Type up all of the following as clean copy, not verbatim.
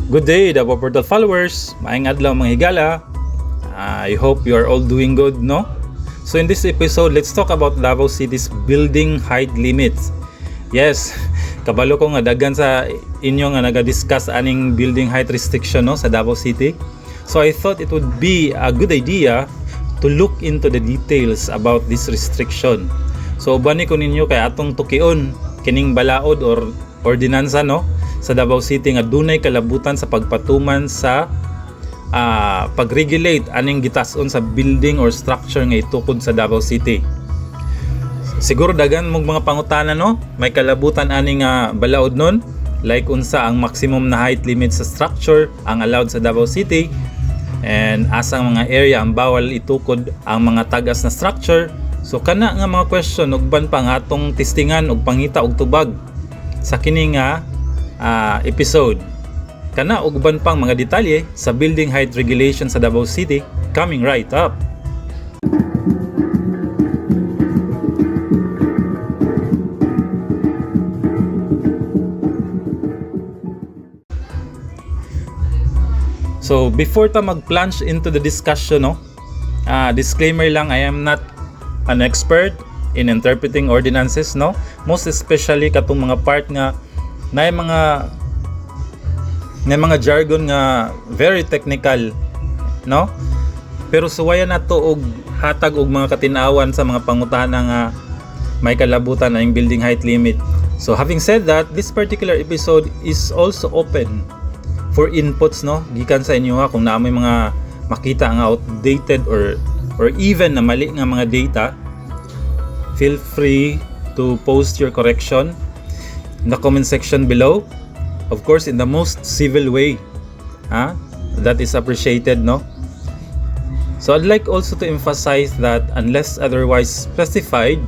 Good day, Davao Portal followers. Maayong adlaw mga higala. I hope you are all doing good, no? So in this episode, let's talk about Davao City's building height limits. Yes, kabalo ko nga daghan sa inyo nga naga-discuss aning building height restriction no sa Davao City. So I thought it would be a good idea to look into the details about this restriction. So bani ko ninyo kay atong tukion kining balaod or ordinansa no sa Davao City nga dunay kalabutan sa pagpatuman sa pag-regulate aning gitason sa building or structure nga itukod sa Davao City. Siguro dagan mong mga pangutana no, may kalabutan aning balaod nun, like unsa ang maximum na height limit sa structure ang allowed sa Davao City, and asang mga area ang bawal itukod ang mga tagas na structure. So kana nga mga question ug ban pang atong testingan ug pangita og tubag sa kini nga episode. Kana ug ban pang mga detalye sa building height regulation sa Davao City coming right up. So before ta mag-plunge into the discussion no, disclaimer lang, I am not an expert in interpreting ordinances no, most especially katong mga part nga na mga jargon nga very technical no, pero suwayan nato og hatag og mga katinawan sa mga pangutana nga may kalabutan ang building height limit. So having said that, this particular episode is also open for inputs no, gikan sa inyo ha, kung naamay mga makita nga outdated or even na mali nga mga data, feel free to post your correction in the comment section below, of course in the most civil way, that is appreciated no. So I'd like also to emphasize that unless otherwise specified,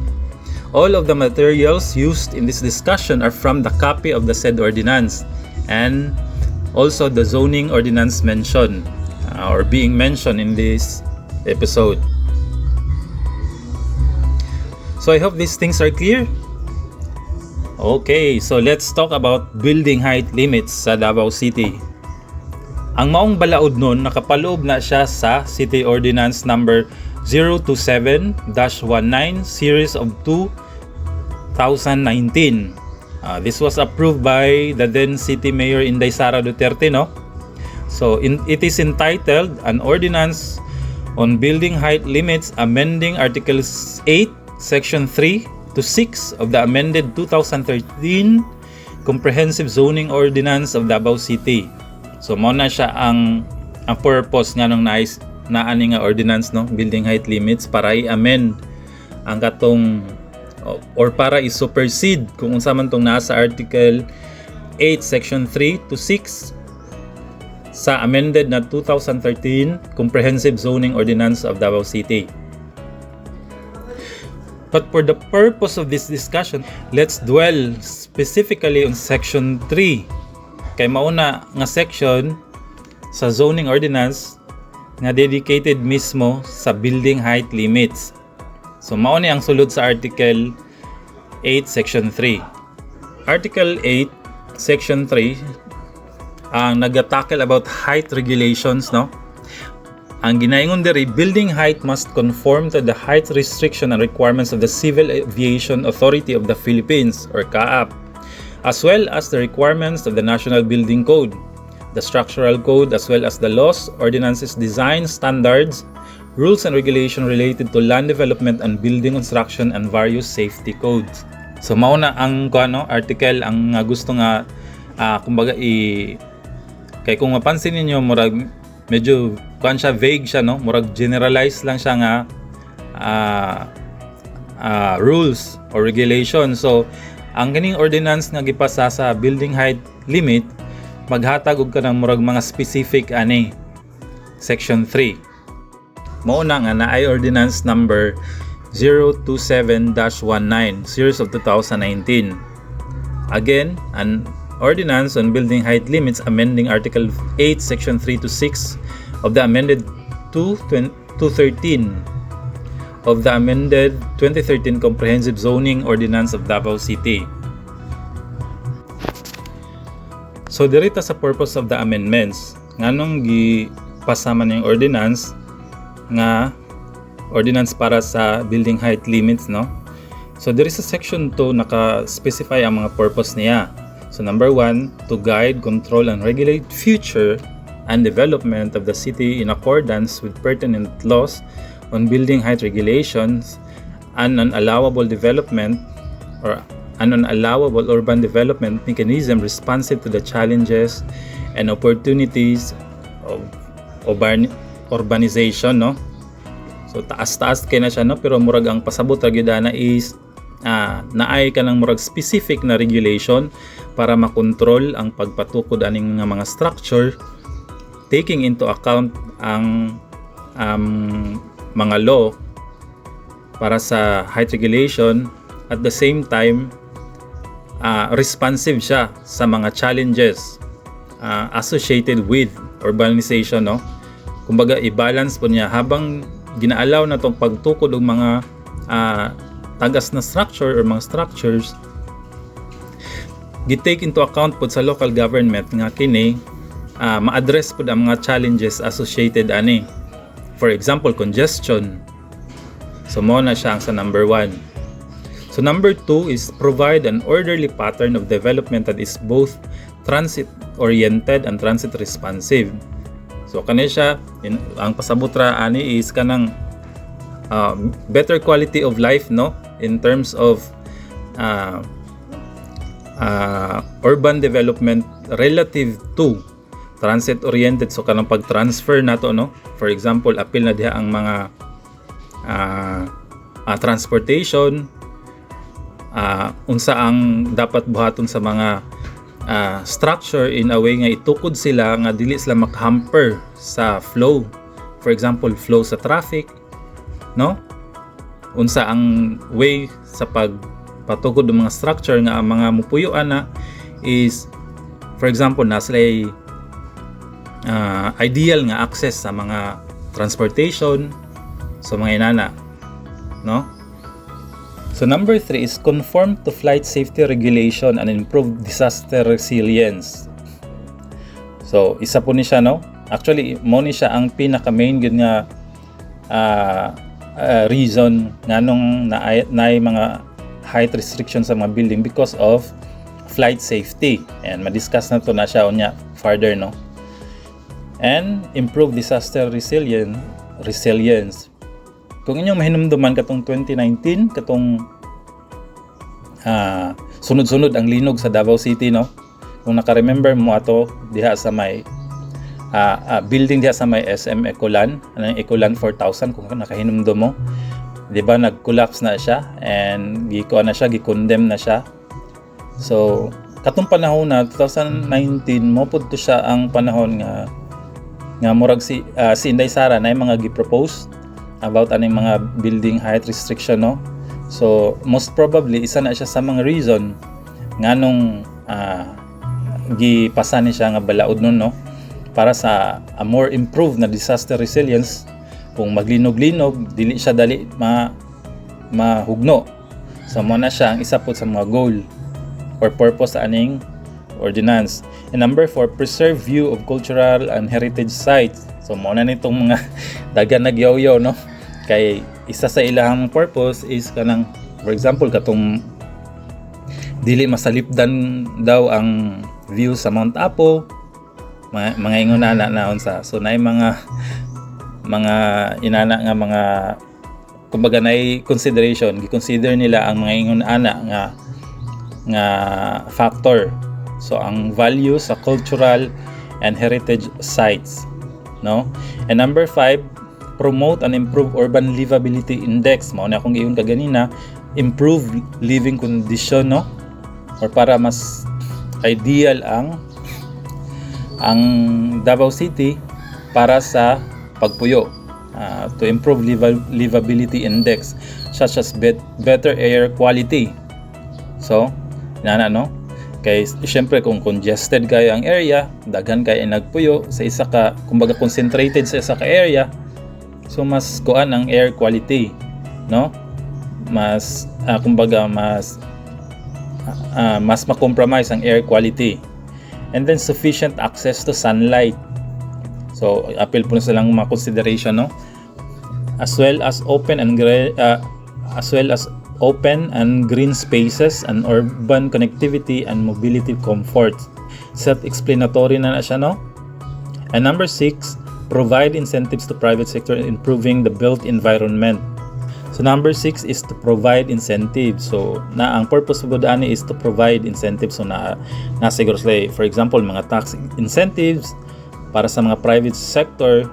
all of the materials used in this discussion are from the copy of the said ordinance and also the zoning ordinance mentioned or being mentioned in this episode. So I hope these things are clear. Okay, so let's talk about building height limits sa Davao City. Ang maong balaod nun, nakapaloob na siya sa City Ordinance number 027-19 series of 2019. This was approved by the then City Mayor Inday Sara Duterte no. So it is entitled An Ordinance on Building Height Limits amending Articles 8, Section 3 to 6 of the amended 2013 Comprehensive Zoning Ordinance of Davao City. So mao na siya ang purpose nga nung naani nga ordinance no, building height limits, para i-amend ang katong or para i-supersede kung unsa man tong nasa Article 8 Section 3 to 6 sa amended na 2013 Comprehensive Zoning Ordinance of Davao City. But for the purpose of this discussion, let's dwell specifically on Section 3. Kay mauna nga section sa zoning ordinance nga dedicated mismo sa building height limits. So mao ni ang sulod sa Article 8 Section 3. Article 8 Section 3 ang nag-tackle about height regulations no. Ang ginaingon diri, building height must conform to the height restriction and requirements of the Civil Aviation Authority of the Philippines or CAAP, as well as the requirements of the National Building Code, the Structural Code, as well as the laws, ordinances, design standards, rules and regulation related to land development and building construction, and various safety codes. So mao na ang article ang gusto nga kumbaga kay kung mapansin niyo murag medyo siya vague siya no, murag generalize lang siya nga rules or regulation. So ang kining ordinance nga gipasa sa building height limit maghatag og kanang murag mga specific ani Section 3. Mao na nga naay ordinance number 027-19 series of 2019. Again, an ordinance on building height limits amending Article 8 Section 3 to 6 of the amended 213 of the amended 2013 Comprehensive Zoning Ordinance of Davao City. So dirita sa purpose of the amendments nganong gipasama ng ordinance nga ordinance para sa building height limits, no? So there is a section 2 naka-specify ang mga purpose niya. So number 1, to guide, control, and regulate future and development of the city in accordance with pertinent laws on building height regulations and an allowable development or an unallowable urban development mechanism responsive to the challenges and opportunities of urbanization, no? So taas-taas kay na siya, no? Pero murag ang pasabot ra gyud na is naay ka ng murag specific na regulation para makontrol ang pagpatukod aning mga structure taking into account ang mga law para sa height regulation, at the same time responsive siya sa mga challenges associated with urbanization, no? Kumbaga i-balance po niya habang ginaalaw na tong pagtukod og mga tagas na structure or mga structures, gi-take into account po sa local government nga kini ma-address po ang mga challenges associated ani. For example, congestion. So mo na siya ang sa number 1. So number 2 is provide an orderly pattern of development that is both transit oriented and transit responsive. So kani siya ang pasabutra ani is kanang better quality of life, no, in terms of urban development relative to transit oriented. So kanang pag-transfer nato, no, for example apil na diha ang mga transportation, unsa ang dapat buhaton sa mga structure in a way nga itukod sila nga dili sila makahamper sa flow, for example flow sa traffic, no? Unsa ang way sa pagpatukod ng mga structure nga ang mga mupuyoan na is, for example, naslay ideal nga access sa mga transportation, so mga inana, no? So number 3 is conform to flight safety regulation and improve disaster resilience. So isa po ni siya, no? Actually mo ni siya ang pinaka main gud nga reason nganong naay mga height restrictions sa mga building because of flight safety, and ma-discuss na to na siya unya further, no? And improve disaster resilience. Kung inyong mahinumduman katong 2019, katong sunod-sunod ang linog sa Davao City, no? Kung naka-remember mo ato diha sa may building diha sa may SM Ecolan, anong Ecolan 4000, kung nakahinumdum mo, di ba nag-collapse na siya and gi-condemn na siya. So katong panahon na 2019 mo pud to siya ang panahon nga murag si Inday Sara na mga gi-propose about aning mga building height restriction, no? So most probably isa na siya sa mga reason nganong gipasa ni siya nga balaod nun, no, para sa a more improved na disaster resilience. Kung maglinog-linog dili siya dali mahugno. So mo na siya ang isa po sa mga goal or purpose sa aning ordinance. And number 4, preserve view of cultural and heritage sites. So mo na nitong mga dagan nagyaw-yaw, no, kay isa sa ilahang purpose is kanang, for example, katong dili masalipdan daw ang view sa Mount Apo, mga ingon na unsa. So naay mga inana nga mga kumbaga naay consideration, gi-consider nila ang mga ingon ana nga factor. So ang value sa cultural and heritage sites, no? And number 5, promote and improve urban livability index. Mao na akong giyon kaganina, improve living condition, no? Or para mas ideal ang Davao City para sa pagpuyo, to improve livability index such as better air quality. So nana, no, kay syempre kung congested kayo ang area, daghan kayo nagpuyo sa isa ka, kumbaga concentrated sa isa ka area, so mas kuan ang air quality, no? Mas kumbaga mas ma-compromise ang air quality. and then sufficient access to sunlight. So appeal po na silang mga consideration, no? As well as open and green spaces and urban connectivity and mobility comfort. Self-explanatory na siya, no? And number 6, provide incentives to private sector in improving the built environment. So number 6 is to provide incentives. So ang purpose of ani is to provide incentives. So siguro sila, for example, mga tax incentives para sa mga private sector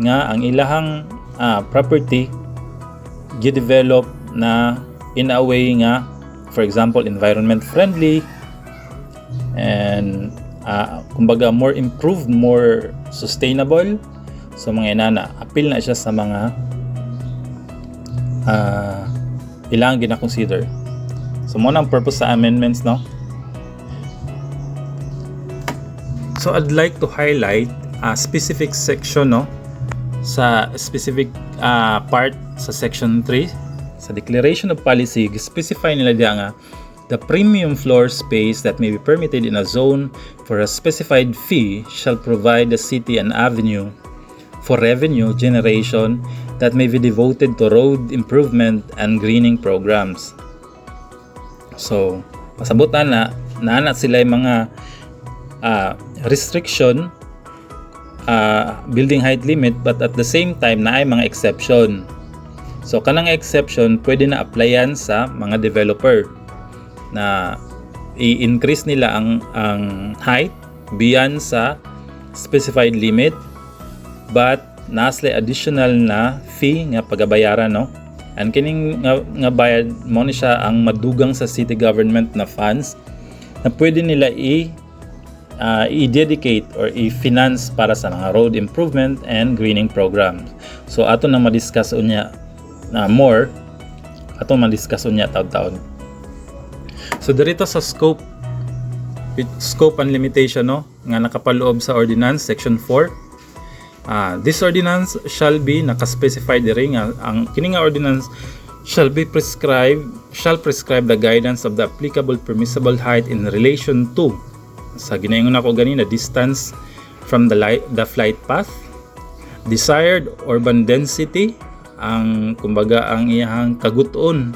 nga ang ilahang property gi-develop na in a way nga, for example, environment friendly and kumbaga more improved, more sustainable. So mga inana, appeal na siya sa mga ilang gina-consider. So muna ang purpose sa amendments, no? So I'd like to highlight a specific section, no? Sa specific part sa section 3 sa declaration of policy, specify nila diyan nga the premium floor space that may be permitted in a zone for a specified fee shall provide the city an avenue for revenue generation that may be devoted to road improvement and greening programs. So pasabutan na sila yung mga restriction, building height limit, but at the same time na ay mga exception. So kanang exception pwede na applyan sa mga developer na i-increase nila ang height beyond sa specified limit, but nasle additional na fee nga pagabayaran, no? And kining nga bayad mo ni siya ang madugang sa city government na funds na pwede nila i-dedicate or i-finance para sa mga road improvement and greening programs. So ato na ma-discuss unya more, ato ma-discuss unya taon-taon. So dito sa scope and limitation, no, nga nakapaloob sa ordinance section 4. This ordinance shall be nakaspecify diri nga ang kini nga ordinance shall prescribe the guidance of the applicable permissible height in relation to sa ginaingon ako ganina distance from the flight path, desired urban density, ang kumbaga ang iyang kaguton,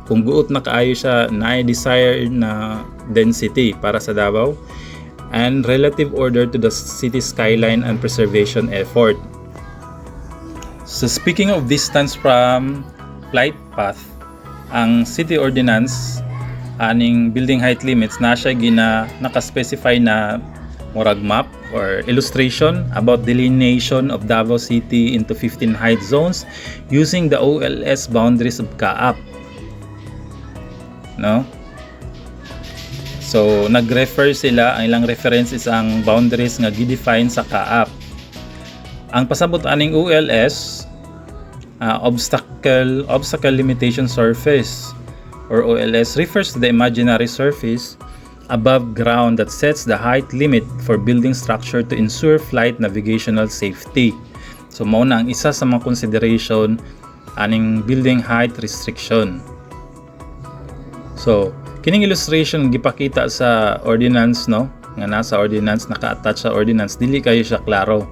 kung guot na kaayo siya na desired na density para sa Davao, and relative order to the city skyline and preservation effort. So speaking of distance from flight path, ang city ordinance aning building height limits na siya naka-specify na murag map or illustration about delineation of Davao City into 15 height zones using the OLS boundaries of CAAP. No? So nag-refer sila, ang ilang reference is ang boundaries nga gi-define sa CAAP. Ang pasabot aning OLS, obstacle limitation surface or OLS, refers to the imaginary surface above ground that sets the height limit for building structure to ensure flight navigational safety. So mao na ang isa sa mga consideration aning building height restriction. So kining illustration gipakita sa ordinance, no, nga nasa ordinance, naka-attach sa ordinance, dili kayo siya klaro.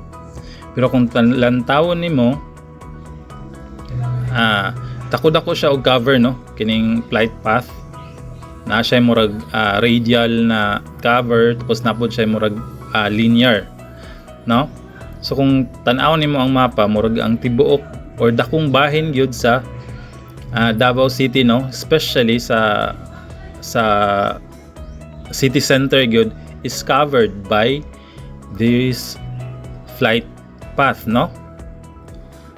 Pero kung lantawon nimo, takod ako siya og cover, no, kining flight path na siya murag radial na cover, tapos napod siya murag linear, no. So kung tan-awon nimo ang mapa, murag ang tibuok or dakong bahin gyud sa Davao City, no, especially sa city center gyud is covered by this flight path, no.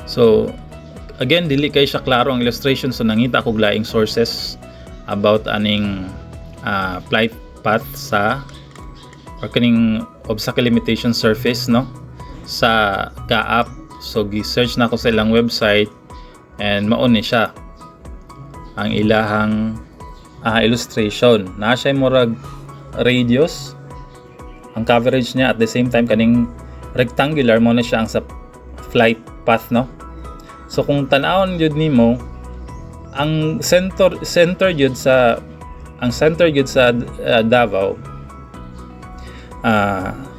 So again, dili kay siya klaro ang illustration, so nangita ko laing sources about aning flight path sa or kaning obstacle limitation surface, no, sa CAAP. So gi-search na ko sa ilang website and maon ni siya ang ilahang illustration. Na siya murag radius ang coverage niya, at the same time kaning rectangular mo na siya ang sa flight path, no. So kung tan-awon jud nimo, ang center jud sa Davao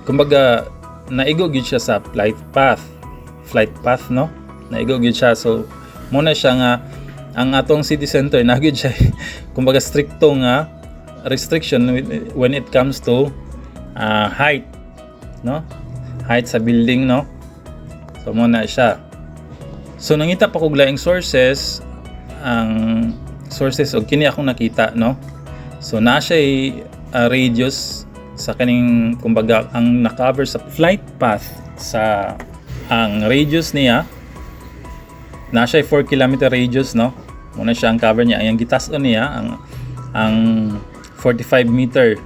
kumbaga naigo gyud siya sa flight path no, naigo gyud siya. So muna siya nga ang atong city center na gyud siya kumbaga stricto nga restriction when it comes to height no, height sa building no. So muna siya. So nangita pa kog laing sources, ang sources og kini akong nakita no. So na siya radius sa kaning kumbaga ang na-cover sa flight path sa ang radius niya na siya 4 km radius no. Muna siya ang cover niya. Ang gitas-on niya ang 45 meter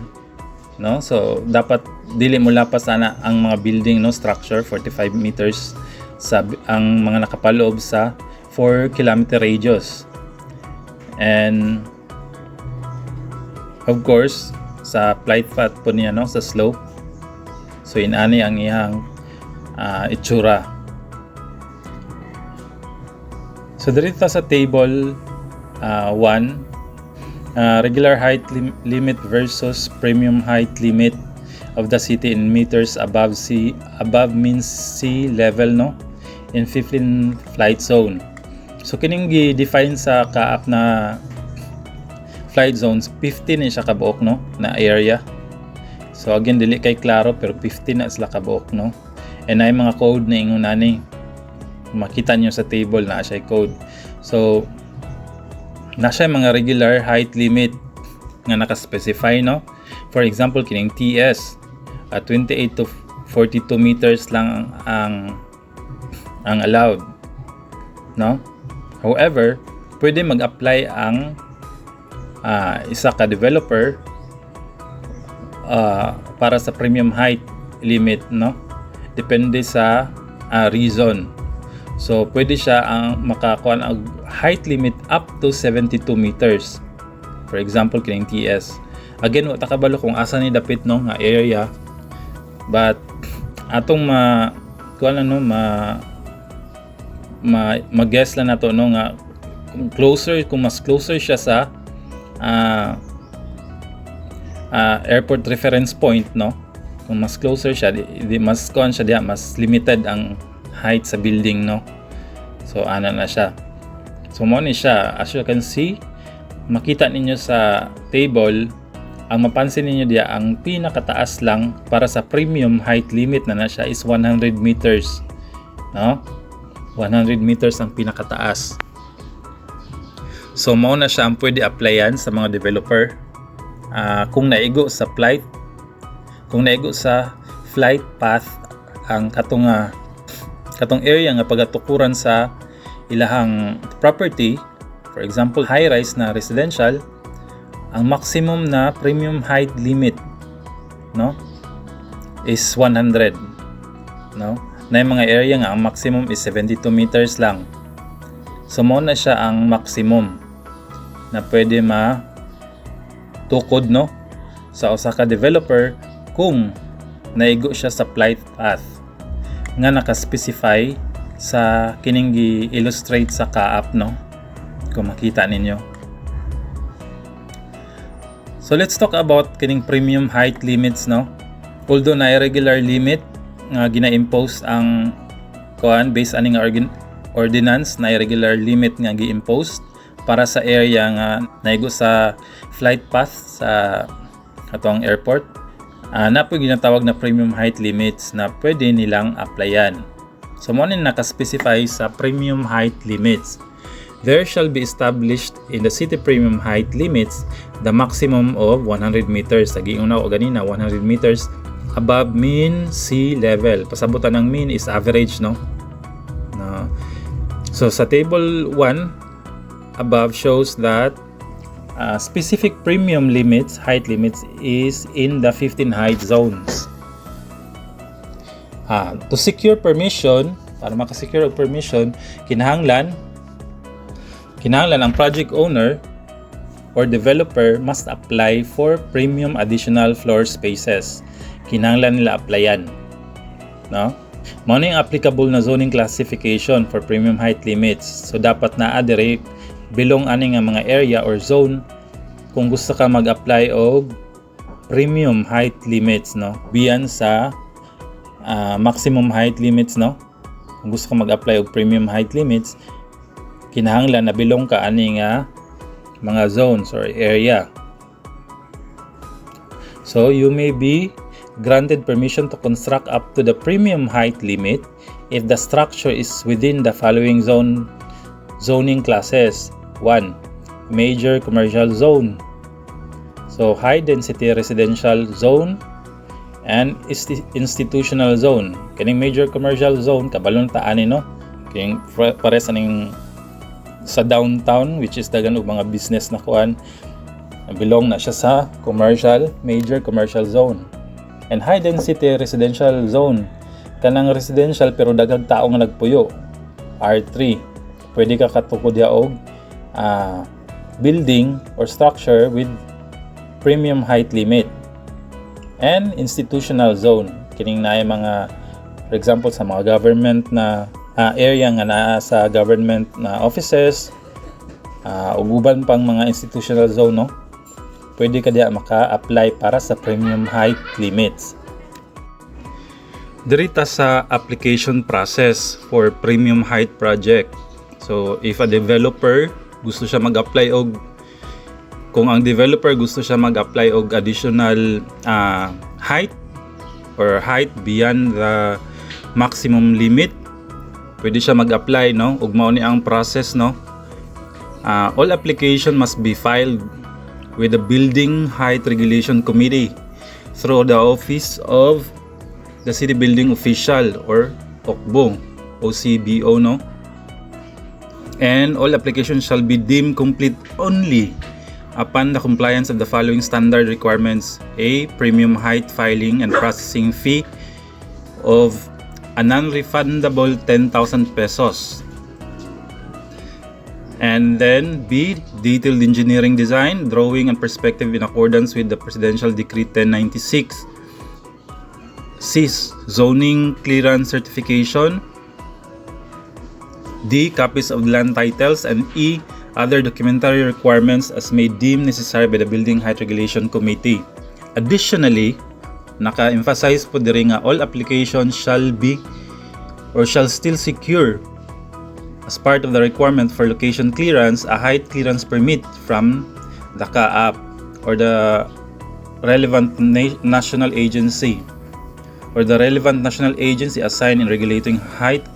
no. So dapat dili mo lapas sana ang mga building no, structure 45 meters sa ang mga nakapaloob sa 4 km radius. And of course sa flight path po niya no, sa slope. So inani ang iyang itsura. So dito sa table 1, regular height limit versus premium height limit of the city in meters above mean sea level no, in 15 flight zone. So kining gi-define sa kaap na flight zones, 15 na siya kabuok no, na area. So again dili kay klaro pero 15 na sila kabuok no. And ay mga code na ingon ani makita nyo sa table na siya code. So na siya mga regular height limit nga naka-specify no. For example kining TS 28 to 42 meters lang ang allowed no. However, pwede mag-apply ang isa ka developer para sa premium height limit no, depende sa reason. So pwede siya ang makakuha ang height limit up to 72 meters. For example kining TS, again wa ta kabalo kung asa ni dapit no nga area, but atong kuan ano mag-guess lang nato no nga kung mas closer siya sa airport reference point no, kung mas closer siya mas kuan siya diya, mas limited ang height sa building no. So ana na siya. So mo ni siya, as you can see, makita ninyo sa table, ang mapansin ninyo diya ang pinakataas lang para sa premium height limit na siya is 100 meters no, 100 meters ang pinakataas. So mao na siya ang pwede applyan sa mga developer kung naigo sa flight path ang katong area nga pagatukuran sa ilahang property. For example high rise na residential, ang maximum na premium height limit no is 100 no. Na yung mga area nga ang maximum is 72 meters lang. So mao na siya ang maximum na pwede matukod no sa usa ka developer kung naigo siya sa flight path nga naka-specify sa kining gi-illustrate sa kaap no, kung makita ninyo. So let's talk about kining premium height limits no. Although na irregular limit nga gina-impose ang kuan based aning ordinance na irregular limit nga gi-impose para sa area nga naigo sa flight path sa atong airport, na po ginatawag na premium height limits na pwede nilang applyan. So mo ni naka-specify sa premium height limits. There shall be established in the city premium height limits the maximum of 100 meters. Giinguna ko ganina 100 meters above mean sea level. Pasabutan ng mean is average no. So sa table 1 above shows that specific premium limits, height limits is in the 15 height zones. To secure permission, para makasecure permission, kinahanglan ang project owner or developer must apply for premium additional floor spaces. Kinahanglan nila applyan. No? Mao na yung applicable na zoning classification for premium height limits. So dapat naa dire belong ani nga mga area or zone kung gusto ka mag-apply og premium height limits, no? Beyond sa maximum height limits, no? Kung gusto ka mag-apply og premium height limits, kinahanglan na bilong ka ani nga mga zones or area. So you may be granted permission to construct up to the premium height limit if the structure is within the following zoning classes. 1. Major commercial zone. So high density residential zone and institutional zone. Kining major commercial zone kabalon ta ani, no? Kining pares aning sa downtown, which is dagan og mga business na kuan, belong na siya sa major commercial zone. And high density residential zone, kanang residential pero daghang tao nga nagpuyo, R3. Pwede ka katukod ya og building or structure with premium height limit. And institutional zone, kining naay mga, for example, sa mga government na area nga naa sa government na offices, ug uban pang mga institutional zone, no? Pwede ka diya maka-apply para sa premium height limits. Dirita sa application process for premium height project. So if a developer gusto siya mag-apply og, kung ang developer gusto siya mag-apply og additional height or height beyond the maximum limit, pwede siya mag-apply, no? Ug mao ni ang process, no? All application must be filed with the Building Height Regulation Committee through the Office of the City Building Official or OCBO, no? And all applications shall be deemed complete only upon the compliance of the following standard requirements: A. Premium height filing and processing fee of a non-refundable 10,000 pesos. And then B. Detailed engineering design, drawing and perspective in accordance with the Presidential Decree 1096. C. Zoning clearance certification. D. Copies of land titles. And E. Other documentary requirements as may deem necessary by the Building Height Regulation Committee. Additionally, naka-emphasize po diri nga all applications shall still secure, as part of the requirement for location clearance, a height clearance permit from the CAAP or the relevant national agency assigned in regulating height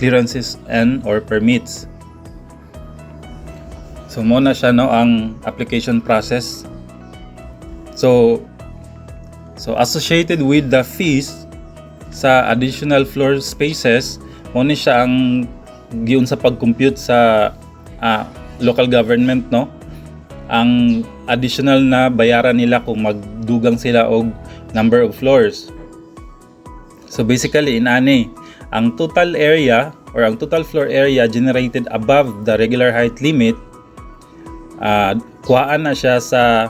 clearances and or permits. So muna siya, no, ang application process. So associated with the fees sa additional floor spaces, muna siya ang giun sa pag-compute sa local government, no? Ang additional na bayaran nila kung magdugang sila og number of floors. So basically, inani ang total area or ang total floor area generated above the regular height limit, kuhaan na siya sa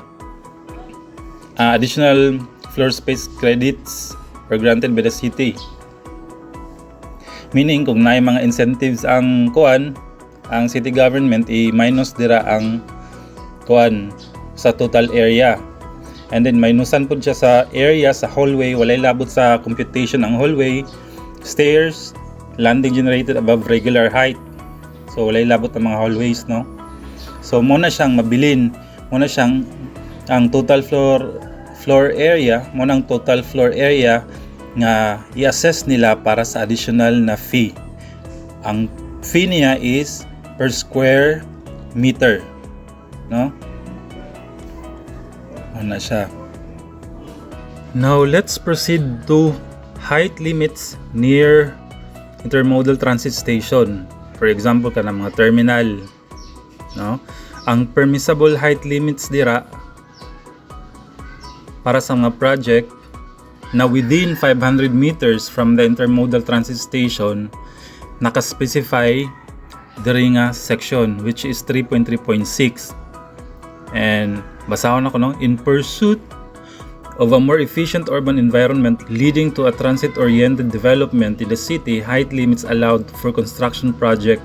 additional floor space credits or granted by the city. Meaning, kung naay mga incentives ang city government, i-minus dira ang sa total area. And then minusan po siya sa area sa hallway, walay labot sa computation ang hallway, stairs, landing generated above regular height. So walay labot ang mga hallways, no? So muna siyang mabilin, muna siyang ang total floor area, muna ang total floor area nga i-assess nila para sa additional na fee. Ang fee niya is per square meter, no? Ano siya. Now let's proceed to height limits near intermodal transit station. For example, kanang mga terminal, no? Ang permissible height limits dira para sa mga project na within 500 meters from the intermodal transit station, naka-specify diri nga section, which is 3.3.6. And basahon ako, no? In pursuit of a more efficient urban environment leading to a transit-oriented development in the city, height limits allowed for construction project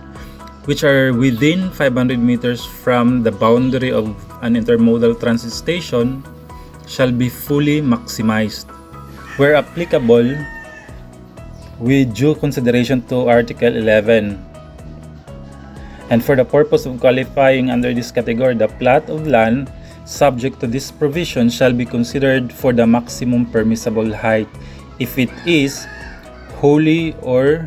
which are within 500 meters from the boundary of an intermodal transit station shall be fully maximized. Where applicable, with due consideration to Article 11. And for the purpose of qualifying under this category, the plot of land subject to this provision shall be considered for the maximum permissible height if it is wholly or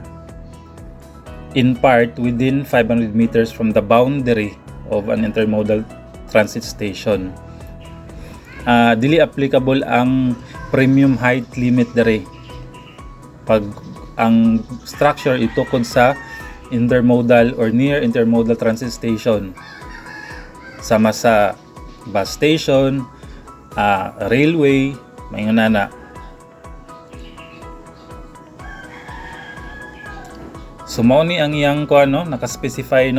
in part within 500 meters from the boundary of an intermodal transit station. Dili applicable ang premium height limit dere pag ang structure itukod sa intermodal or near intermodal transit station, sama sa bus station, railway, may nana. So mao ni ang iyang naka-specify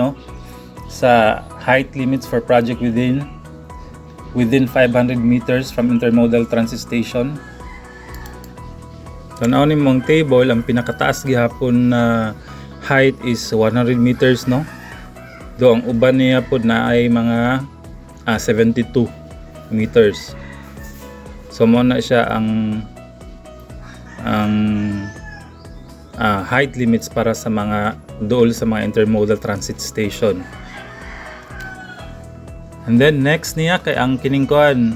sa height limits for project within 500 meters from intermodal transit station. Tanaw ni mong table, ang pinakataas gihapon na height is 100 meters do ang uban niya pod na ay mga 72 meters. So mo na siya ang height limits para sa mga dool sa mga intermodal transit station. And then next niya kay ang kining kuan,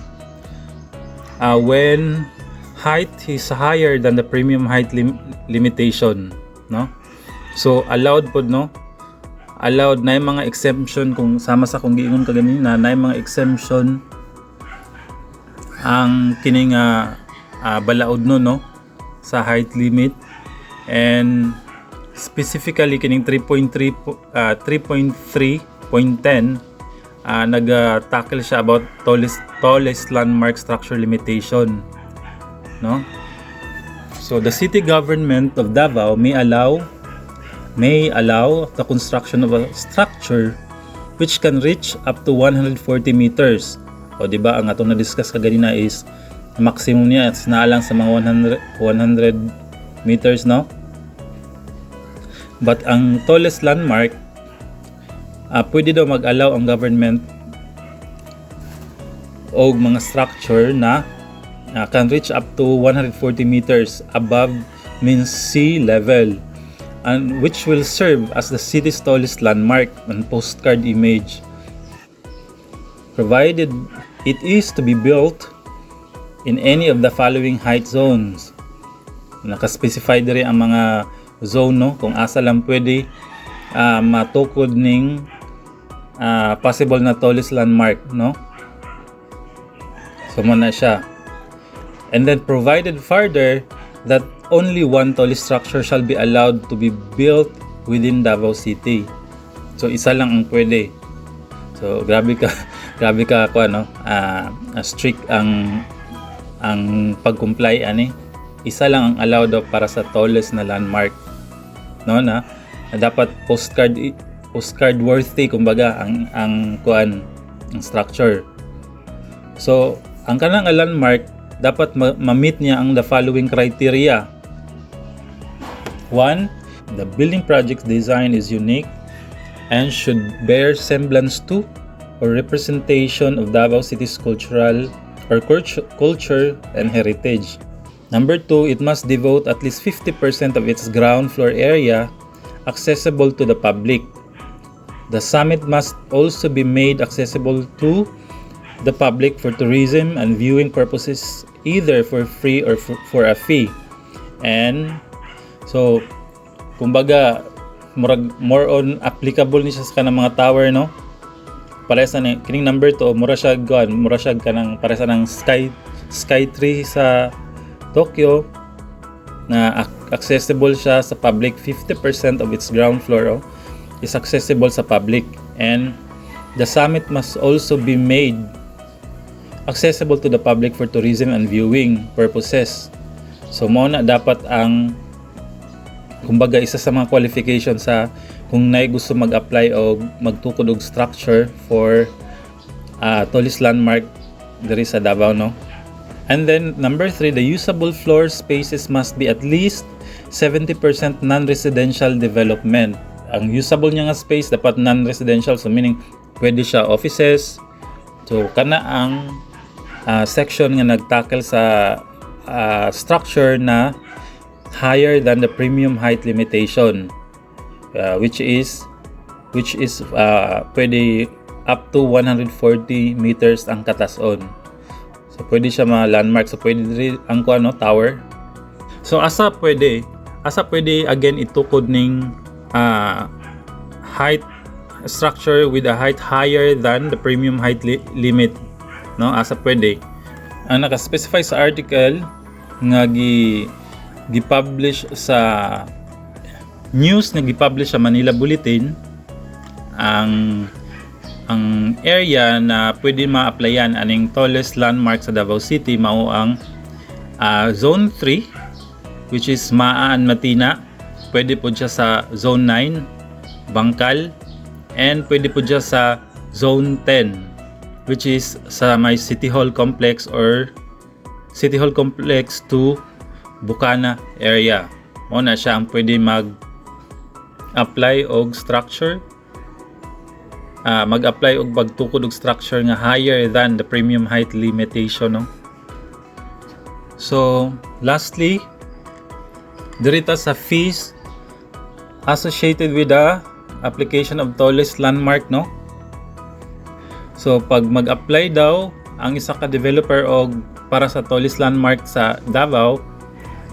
when height is higher than the premium height limitation, so allowed pod allowed na yung mga exemption, kung sama sa kung giingon ka ganina na yung mga exemption ang kining balaod sa height limit. And specifically kining 3.3.10 nag-tackle siya about tallest landmark structure limitation, So the city government of Davao may allow the construction of a structure which can reach up to 140 meters. O diba ang atong na-discuss kaganina is maximum niya is naalang sa mga 100 meters, But ang tallest landmark, pwede daw mag-allow ang government o mga structure na can reach up to 140 meters above mean sea level, and which will serve as the city's tallest landmark and postcard image, provided it is to be built in any of the following height zones. Naka-specify diri ang mga zone, kung asa lang pwede matukod ning possible na tallest landmark, So mo na siya. And then provided further that only one tallest structure shall be allowed to be built within Davao City. So isa lang ang pwede. So grabe ka strict ang pag-comply ani. Isa lang ang allowed para sa tallest na landmark, na dapat postcard worthy kumbaga ang structure. So ang kanang landmark dapat ma-meet niya ang the following criteria. 1. The building project design is unique and should bear semblance to or representation of Davao City's culture and heritage. Number 2, it must devote at least 50% of its ground floor area accessible to the public. The summit must also be made accessible to the public for tourism and viewing purposes, either for free or for a fee. And so kumbaga more on applicable ni siya sa kanang mga tower, Parehas na kining number 2, mura siya kanang parehas ng Sky 3 sa Tokyo na accessible siya sa public. 50% of its ground floor is accessible sa public, and the summit must also be made accessible to the public for tourism and viewing purposes. So mo na dapat ang kumbaga isa sa mga qualification sa kung nay gusto mag-apply o magtukod og structure for tallest landmark diri sa Davao, And then number 3, the usable floor spaces must be at least 70% non-residential development. Ang usable niya nga space dapat non-residential, so meaning pwede siya offices. So kana ang section nga nagtackle sa structure na higher than the premium height limitation, which is pwede up to 140 meters ang katason. So pwede siya ma-landmark. So pwede rin ang tower. So asa pwede again itukod ning height structure with a height higher than the premium height limit, no? Asa pwede ang naka-specify sa article nga gi-publish sa news na gi-publish sa Manila Bulletin, ang area na pwede ma-applyan aning tallest landmark sa Davao City mao ang Zone 3, which is Maan Matina. Pwede po siya sa Zone 9 Bangkal, and pwede po siya sa Zone 10, which is sa may City Hall Complex or City Hall Complex to Bukana area. Mao na siya ang pwede mag-apply og structure, mag-apply og pagtukod og structure nga higher than the premium height limitation, no? So lastly, dirita sa fees associated with the application of tallest landmark, no? So pag mag-apply daw ang isa ka developer og para sa tallest landmark sa Davao,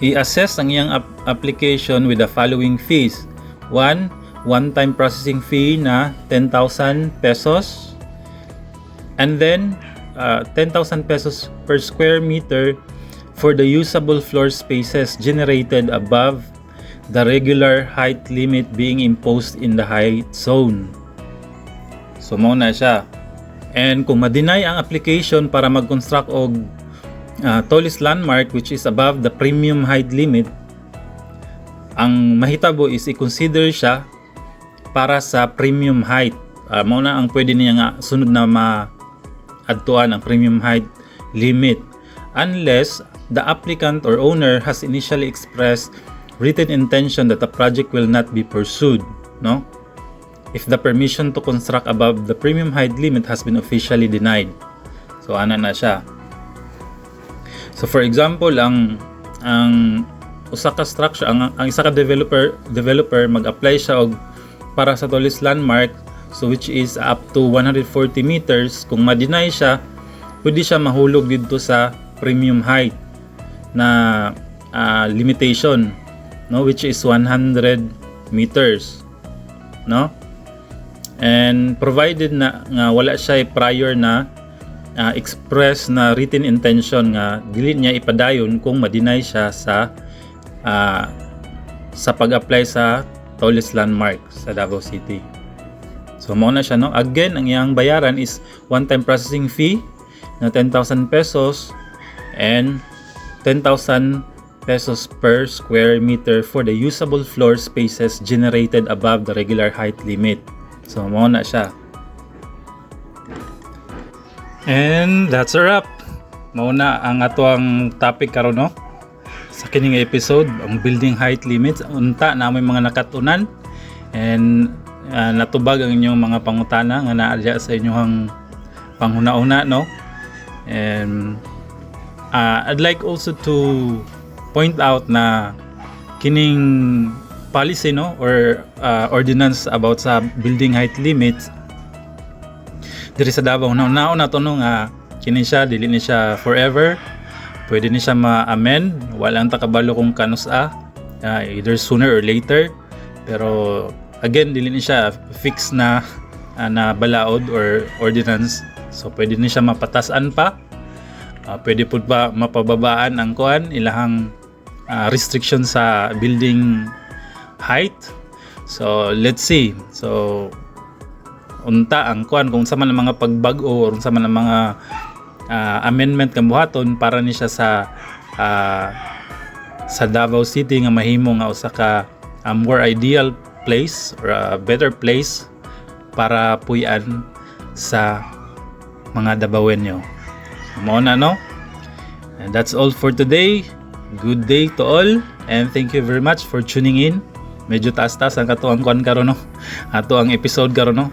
i-assess ang iyang application with the following fees. One-time processing fee na 10,000 pesos, and then 10,000 pesos per square meter for the usable floor spaces generated above the regular height limit being imposed in the height zone. So mao na siya. And kung ma-deny ang application para mag-construct og tallest landmark which is above the premium height limit, ang mahitabo is i-consider siya para sa premium height. Mao na ang pwede niya nga sunod na ma-adtuan ang premium height limit, unless the applicant or owner has initially expressed written intention that the project will not be pursued, no? If the permission to construct above the premium height limit has been officially denied. So ana na siya. So for example, ang usa ka structure, ang isa ka developer mag-apply siya og para sa tallest landmark, so which is up to 140 meters. Kung ma-deny siya, pwede siya mahulog dito sa premium height na limitation, no, which is 100 meters, no? And provided na nga wala siya prior na express na written intention nga dili niya ipadayon kung ma-deny siya sa pag-apply sa tallest landmark sa Davao City. So mao na siya, no? Again, ang iyang bayaran is one-time processing fee na 10,000 pesos and 10,000 pesos per square meter for the usable floor spaces generated above the regular height limit. So mao na siya. And that's a wrap. Mao na ang atuang topic karon, no? Sa kining episode, ang building height limits. Unta na may mga nakatunan, and natubag ang inyong mga pangutana nga naa sa inyong panghuna-una, no? And I'd like also to point out na kining policy, no, or ordinance about sa building height limits diri sa Davao na to, no, nga kini siya dili ni siya forever. Pwede ni siya ma-amend, walang takabalo kung kanusa, either sooner or later. Pero again, dili ni siya fix na balaod or ordinance. So pwede ni siya mapatasan pa, pwede po ba mapababaan ang ilahang restriction sa building height. So let's see. So unta ang kung sa man ang mga pagbago or sa man ang mga amendment kabuhaton para ni siya sa Davao City nga mahimo nga usa ka more ideal place or a better place para puy-an sa mga Davaoenyo. Mao na, no? And that's all for today. Good day to all, and thank you very much for tuning in. Medyo taas-taas ang katuang karon, no? Ato ang episode karon, no?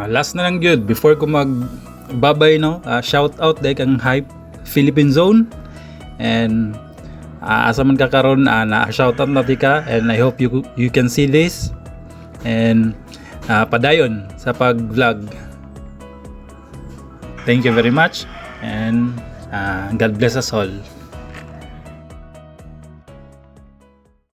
Last na lang gyud before ko magbabay, no? Shout out dai kang hype Philippine Zone. And asa man ka karon, na shoutout na tika, and I hope you can see this and padayon sa pag-vlog. Thank you very much, and God bless us all.